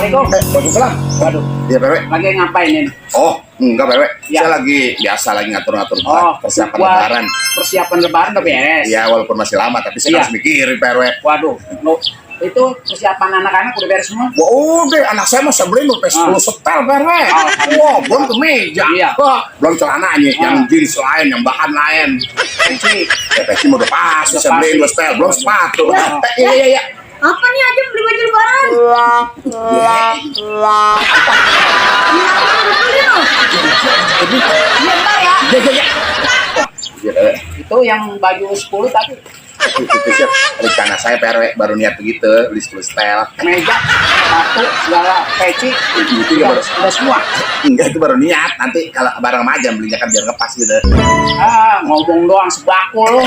Assalamualaikum. Waalaikumsalam. Waduh, Iya, PW. lagi ngapain ini? Oh, enggak, PW. Ya. Saya lagi biasa lagi ngatur-ngatur persiapan buat lebaran. Persiapan lebaran udah beres. Iya, walaupun masih lama, tapi saya Iya. harus mikirin, PW. Waduh, itu persiapan anak-anak udah beres semua? Wah, udah, anak saya masa beli sampai 10 setel, PW. Wah, belum kemeja. Iya. Wah, belum celananya, yang jeans lain, yang bahan lain. Peci. Ya, peci mau udah pas, saya beli 2 setel, belum sepatu. Iya, iya, iya. Apa nih aja beli baju lebaran? Iya, ntar ya. Iya, iya, iya. Iya, PW. Itu yang baju 10 tadi. Itu sih rencana saya, PW, baru niat begitu, beli 10 setel. Meja, sepatu, segala peci. Itu ya baru Udah semua. enggak, itu baru niat. Nanti kalau barang majam belinya kan biar ngepas gitu. Ngomong doang sebakul.